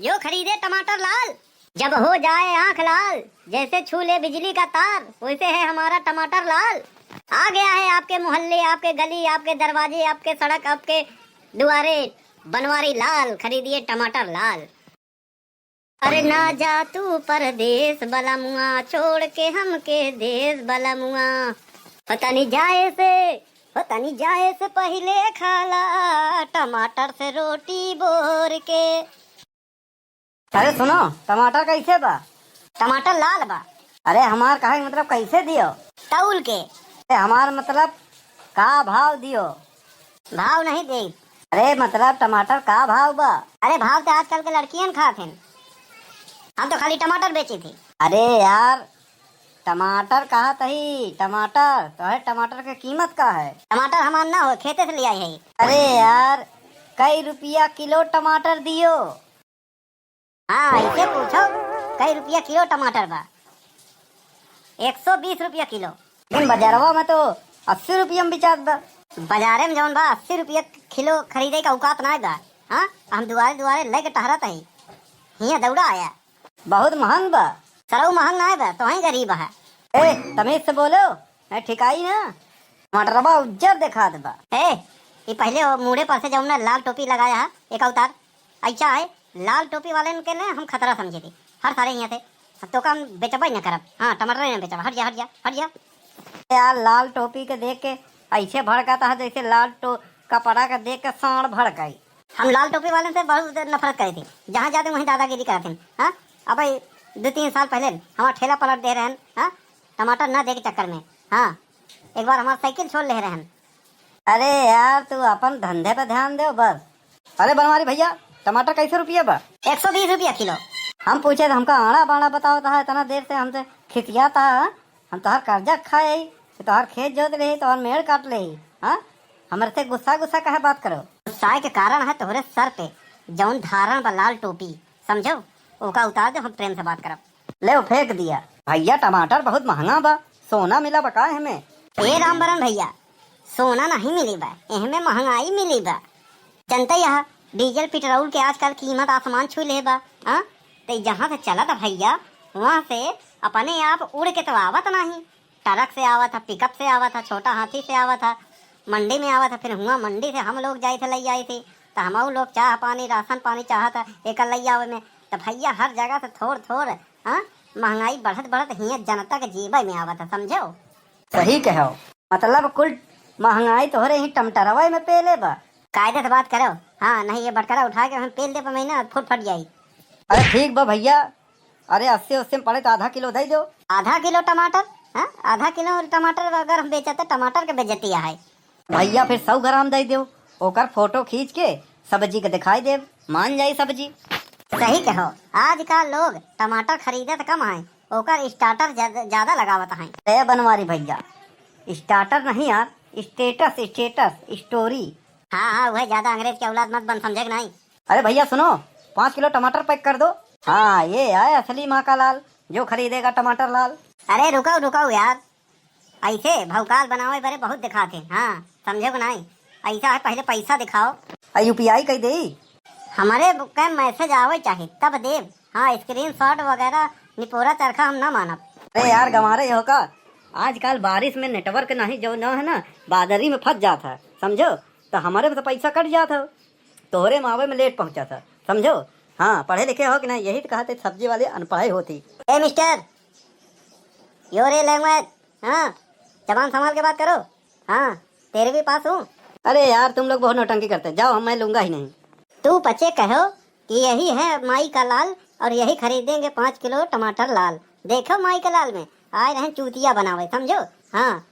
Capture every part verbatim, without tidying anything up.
जो खरीदे टमाटर लाल, जब हो जाए आंख लाल, जैसे छू ले बिजली का तार, वैसे है हमारा टमाटर लाल। आ गया है आपके मोहल्ले, आपके गली, आपके दरवाजे, आपके सड़क, आपके दुआरे, बनवारी लाल, खरीदिए टमाटर लाल। अरे ना जा तू परदेस बलमुआ, छोड़ के हमके देस बलमुआ। हो तनी जाए से, हो तनी जाए से पहिले खाला टमाटर से रोटी बोर के। अरे सुनो, टमाटर कैसे बा? टमाटर लाल बा। अरे हमार कहे के मतलब कैसे दियो? तौल के। अरे हमार मतलब का भाव दियो? भाव नहीं दे। अरे मतलब टमाटर का भाव बा? अरे भाव तो आजकल के लड़कियन खात हैं, हम तो खाली टमाटर बेची थी। अरे यार, टमाटर कहा तही, टमाटर तो है, टमाटर के कीमत का है? टमाटर हमार ना हो, खेते से ले आई है। अरे यार, कई रुपया किलो टमाटर दियो? हाँ, इसे पूछो, कई रुपया किलो टमाटर बा? एक सौ बीस रुपया किलो। लेकिन बजारवा में तो अस्सी रुपया में बिचात बा। बाजारे में जौन बा, अस्सी रुपया किलो खरीदे का औकात नाय बा। हाँ, हम दुआरे दुआरे लेके टहरत हई, हियाँ दौड़ा आया। बहुत महंग बा। सरऊ महंग नाय बा, तो ही गरीब है। ए, तमीज से बोलो, नहीं ठिकाई ना। टमाटरवा उज्जर देखात बा। ए, ये पहले वो मूड़े पर से जौन लाल टोपी लगाया है, एक उतार। अच्छा है, लाल टोपी वाले के ने हम खतरा समझे थे, हर सारे यहाँ थे। अब तो का हम बेचबे न करब। हाँ, टमाटर न बेचब, हट जा, हट जा, हट जा। यार, लाल टोपी के देख के ऐसे भड़काता है जैसे लाल टो-, कपड़ा के देख के साँड़ भड़काई। हम लाल टोपी वाले से बहुत नफरत करे थे, जहाँ जाते वहीं दादागिरी करते हैं। हाँ, अब भाई, दो तीन साल पहले हमारा ठेला पलट दे रहे हैं। हाँ, टमाटर ना दे के चक्कर में। हाँ, एक बार हमार साइकिल छोड़ ले रहन। अरे यार, तू अपन धंधे पे ध्यान दे बस। अरे बनवारी भैया, टमाटर कैसे रुपया बा? एक सौ बीस रुपया किलो। हम पूछे तो हमका आड़ा बाड़ा बतावत है, इतना देर से हमसे खिसियात है। हम तोहार कर्जा खाए ही, कि तोहार खेत जोत ले ही, तोहार मेड़ काट ले ही। हाँ, हमरे से गुस्सा गुस्सा काहे बात करो? गुस्साए के कारण है तोहरे सर पे जौन धारण बा लाल टोपी, समझो? ओका उतार दो, हम प्रेम से बात करब। ले, वो फेंक दिया। भैया, टमाटर बहुत महंगा बा, सोना मिला बा का एहमे? ए रामबरन भैया, सोना नहीं मिली बा, एहमे महंगाई मिली बा। जनता यह डीजल पेट्रोल के आजकल कीमत आसमान छू ले बा। हाँ, तो जहाँ से चलत भैया, वहाँ से अपने आप उड़ के तो आवत नहीं। ट्रक से आवत है, पिकअप से आवत है, छोटा हाथी से आवत है, मंडी में आवत है, फिर हुआ मंडी से हम लोग जाए थे, ले आए थे, तो हम लोग चाह पानी, राशन पानी चाहत है, एकर ले आवे में। तो भैया, हर जगह से थोड़ थोड़, हाँ, महंगाई बढ़त बढ़त हियाँ जनता के जेबे में आवत है, समझो? सही कहो, मतलब कुल महंगाई तोहरे ही टमटरवा में पेले बा। कायदे से बात करो, हाँ, नहीं ये बटकरा उठा के हम पेल दे पर महीना फुट फट जाई। अरे ठीक बा भैया, अरे अस्सी अस्सी में पड़े तो आधा किलो दे दो। आधा किलो टमाटर? हाँ, आधा किलो टमाटर अगर हम बेचते, टमाटर के बेइज्जती है। भैया फिर सौ ग्राम दे दो, ओकर फोटो खींच के सब्जी के दिखाई देब, मान जाई सब्जी। सही कहो, आज का लोग टमाटर खरीदत कम है, ओकर स्टार्टर ज्यादा, ज्यादा लगावत है। ए बनवारी भैया, स्टार्टर नहीं यार, स्टेटस, स्टेटस, स्टोरी। हाँ हाँ, वह ज्यादा अंग्रेज के औलाद मत बन, समझे कि नहीं? अरे भैया सुनो, पाँच किलो टमाटर पैक कर दो। हाँ, ये है असली माँ का लाल, जो खरीदेगा टमाटर लाल। अरे रुको रुको यार, ऐसे भौकाल बनावे बरे बहुत दिखाते हैं। हाँ, समझे कि नहीं? ऐसा है, पहले पैसा दिखाओ। आ यूपीआई कई देई? हमरे के मैसेज आवे चाहे तब देब। हाँ, स्क्रीनशॉट वगैरह निपोरा चरखा हम ना मानब। अरे यार, गंवारे हो का? आजकल बारिश में नेटवर्क नहीं, जो ना है ना, बादरी में फंस जात है, समझो? तो हमारे में तो पैसा कट जात है, तोहरे में आवे में लेट पहुँचा था, समझो? हाँ, पढ़े लिखे हो कि नहीं, यही तो कहते सब्जी वाले अनपढ़े होती। ए मिस्टर, योर ए लैंग्वेज, हाँ, जबान संभाल के बात करो। हाँ, तेरे भी पास हूँ। अरे यार, तुम लोग बहुत नौटंकी करते, जाओ, हम, मैं लूंगा ही नहीं। तू पचे कहो कि यही है माई का लाल और यही खरीदेंगे पाँच किलो टमाटर लाल। देखो माई का लाल में आए रहन चूतिया बनावे, समझो? हाँ।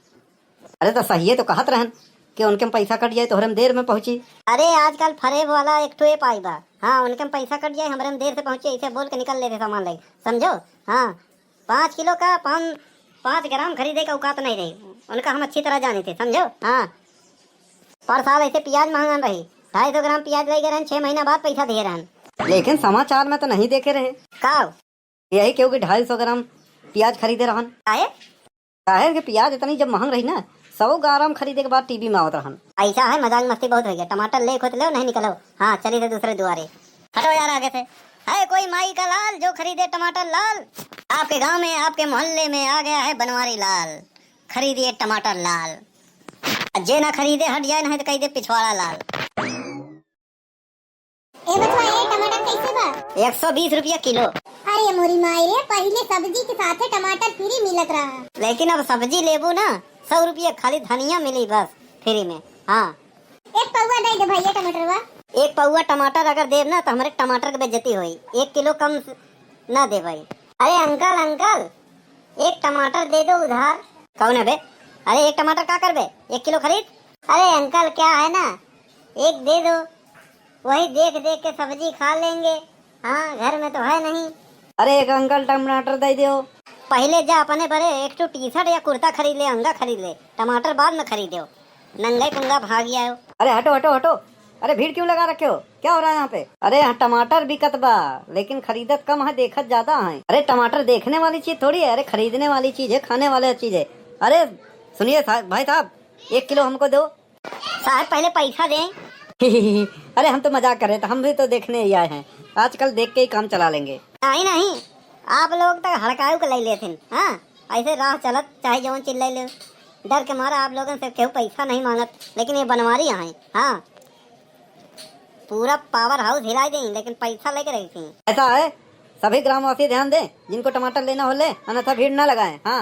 अरे तो सही है, तो कहत रहन कि उनके में पैसा कट जाए, तोहरे में देर में पहुँची। अरे आजकल फरेब वाला एक ठो ऐप आई बा, हाँ, उनके में पैसा कट जाए, हमरे में देर से पहुँची, ऐसे बोल के निकल लेते सामान लेके, समझो? हाँ, पाँच किलो का पाँच, पाँच ग्राम खरीदे का औकात नहीं रही उनका, हम अच्छी तरह जाने थे, समझो? हाँ, पर साल ऐसे प्याज महंगा रही, ढाई सौ ग्राम प्याज ले गए रहन, छह महीना बाद पैसा दिए रहन। लेकिन समाचार में तो नहीं देखे रहे। का? यही क्यों कि ढाई सौ ग्राम प्याज खरीदे रहन। काहे? काहे कि प्याज इतनी जब महंग रही ना, सौ ग्राम खरीदे के बाद टीवी में आवत रहन। ऐसा है, मजाक मस्ती बहुत हो गया। टमाटर ले खुद ले, नहीं निकलो। हाँ, चली थे दूसरे दुआरे। हटो यार आगे से। है कोई माई का लाल जो खरीदे टमाटर लाल? आपके गांव में, आपके मोहल्ले में आ गया है बनवारी लाल, खरीदिए टमाटर लाल। जे ना खरीदे हट जाए, नहीं तो कह दे पिछवाड़ा लाल। ए बचवा, ए टमाटर कैसे बा? एक सौ बीस रुपया किलो। अरे मोरी माई रे, पहिले सब्जी के साथे टमाटर फ्री मिलत रहा। लेकिन अब सब्जी लेबू ना, सौ रुपया खाली धनिया मिली बस फ्री में। हाँ। एक पौवा दे दे भैया टमाटरवा। एक पौवा टमाटर अगर देब ना तो हमरे टमाटर के बेइज्जती होई। एक किलो कम स-, ना देबै। अरे अंकल, अंकल, एक टमाटर दे दो उधार। कौन है बे? अरे एक टमाटर का करबे? एक किलो खरीद। अरे अंकल, क्या है ना, एक दे दो, वही देख देख के सब्जी खा लेंगे। हाँ, घर में तो है नहीं। अरे एक अंकल टमाटर दे दो। पहिले जा अपने बरे एक ठो टी शर्ट या कुर्ता खरीद ले, अंगा खरीद ले, टमाटर बाद में खरीदो। नंगे पुंगा भाग आयो। अरे हटो, हटो, हटो। अरे भीड़ क्यों लगा रखे हो? क्या हो रहा है यहाँ पे? अरे यहाँ टमाटर बिकत बा, लेकिन खरीदत कम है, देखत ज्यादा है। अरे टमाटर देखने वाली चीज थोड़ी है, अरे खरीदने वाली चीज है, खाने वाली चीज है। अरे सुनिए साहब, भाई साहब, एक किलो हमको दो। साहब पहले पैसा दें। अरे हम तो मजाक कर रहे थे, हम भी तो देखने ही आए हैं, आजकल देख के ही काम चला लेंगे। नहीं नहीं, आप लोग तो हड़काऊ के ले लेथिन। हाँ, ऐसे राह चलत चाहे जौन चिल्ला ले, डर के मारा आप लोगन से केहू पैसा नहीं मांगत, लेकिन ये बनवारी यहाँ है। हाँ, पूरा पावर हाउस हिलाई दें, लेकिन पैसा लेके रही थी। ऐसा है, सभी ग्रामवासी ध्यान दें, जिनको टमाटर लेना हो ले, अन्यथा भीड़ ना लगाएं। हाँ,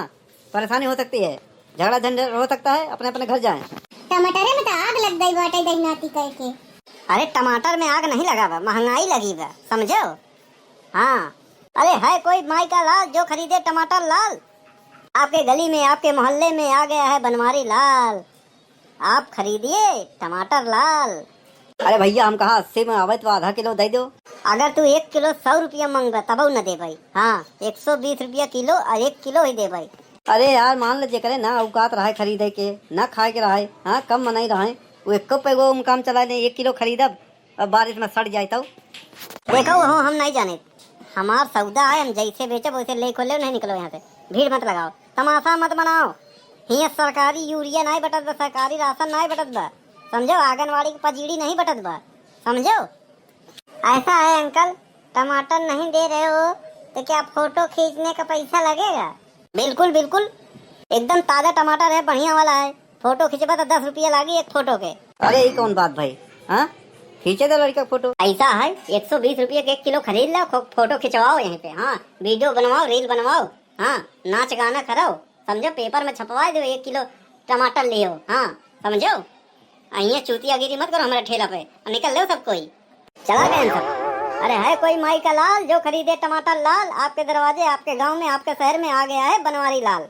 परेशानी हो सकती है, झगड़ा झंझट हो सकता है, अपने अपने घर जाएं। टमाटरे में तो आग लग गई बाटे दही नाती करके। अरे टमाटर में आग नहीं लगा बा, महंगाई लगी बा, समझो। हाँ, अरे है कोई माई का लाल जो खरीदे टमाटर लाल? आपके गली में, आपके मोहल्ले में आ गया है बनवारी लाल, आप खरीदिए टमाटर लाल। अरे भैया, हम कहा अस्सी में आवे तो आधा किलो दे दो। अगर तू एक किलो सौ रुपया मांगबे तबो न देबै। हाँ, एक सौ बीस रुपया किलो और एक किलो ही देबै। अरे यार, मान ले जेकरे ना औकात रहे खरीदे के, ना खाए के रहे, हाँ, कम मनई रहे, वो एको पैगो हम काम चला ले, एक किलो खरीदब, अब बारिश में सड़ जाए तो? देखो हो, हम नहीं जाने, हमार सौदा है, हम जैसे बेचब वैसे ले खोले, नहीं निकलो यहाँ से, भीड़ मत लगाओ, तमाशा मत बनाओ। हियाँ सरकारी यूरिया नहीं बटत बा, सरकारी राशन नहीं बटत बा, समझो, आंगनवाड़ी के पजीड़ी नहीं बटत बा, समझो। ऐसा है अंकल, टमाटर नहीं दे रहे हो तो क्या फोटो खींचने का पैसा लगेगा? बिल्कुल बिल्कुल, एकदम ताजा टमाटर है, बढ़िया वाला है। फोटो खिंचबा तो दस रुपया लागी एक फोटो के। अरे ई कौन बात भाई? हाँ, खींचे दो लड़का फोटो। ऐसा है, एक सौ बीस रुपया के एक किलो खरीद लो, खो-, फोटो खिंचवाओ यहीं पे। हाँ, वीडियो बनवाओ, रील बनवाओ, हाँ, नाच गाना करो, समझो, पेपर में छपवा दो, एक किलो टमाटर लियो। हाँ, समझो, अहियाँ चूतियागिरी मत करो हमारे ठेला पे, और निकल लो सब कोई। चला गए सब। अरे है कोई माई का लाल जो खरीदे टमाटर लाल, आपके दरवाजे, आपके गांव में, आपके शहर में आ गया है बनवारी लाल।